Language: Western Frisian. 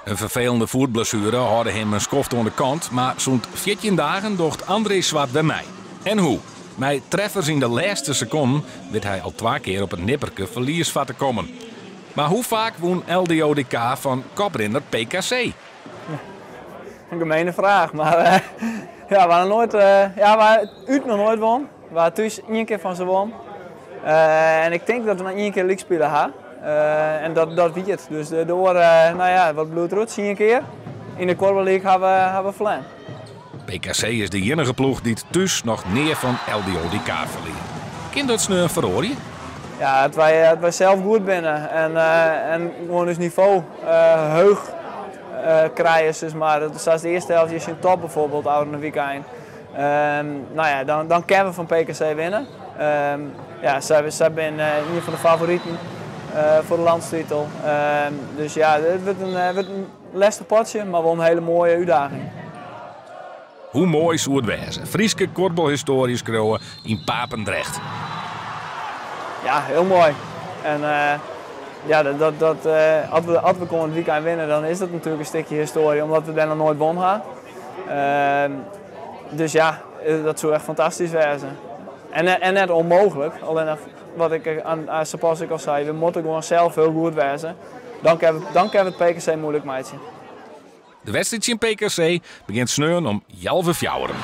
In ferfelende foetblessuere hâlde him in skoft oan de kant, mar sûnt 14 dagen docht André Zwart wer mei. En hoe? Mei treffers yn de lêste sekonden wit hy al twa kear op it nipperke ferlies foar te kommen. Mar hoe faak wûn LDODK fan koprinner PKC? In gemene fraach, mar ja, we hawwe noait, ja, we hawwe út noch noait wûn. We hawwe thús ien kear fan se wûn. En ik tink dat we noch ien kear lyk spile ha. En dat wie it. Dus de oare, no ja, wat bliuwt der oer? Tsien kear yn de Kuorbal League hawwe we hawwe ferlern. PKC is de iennige ploech dy't thús noch nea fan LDODK ferlear. Kin dat sneon feroarje? Ja, as wy, as wy sels goed binne en, en gewoan ús nivo heech krije, sis mar, sa as de earste helte tsjin Top bijvoorbeeld, ôfrûne wykein. No ja, dan kinne we fan PKC winne. Ja, sy binne ien fan de favoriten foar de landstitel. Dus ja, it wurdt in lestich potsje, mar wol in hiele moaie útdaging. Hoe moai soe it wêze? Fryske kuorbalhistoarje skriuwe yn Papendrecht. Ja, hiel moai. En ja, as we kommend wykein winne, dan is dat natuerlik in stikje histoarje, omdat we dêr noch noait wûn ha. Dus ja, dat soe echt fantastysk wêze. En net ûnmooglik, allinnich wat ik sapas ek al sei, we moatte gewoan sels hiel goed wêze. Dan kinne we it PKC muoilik meitsje. De wedstriid tsjin PKC begjint sneon om healwei fjouweren.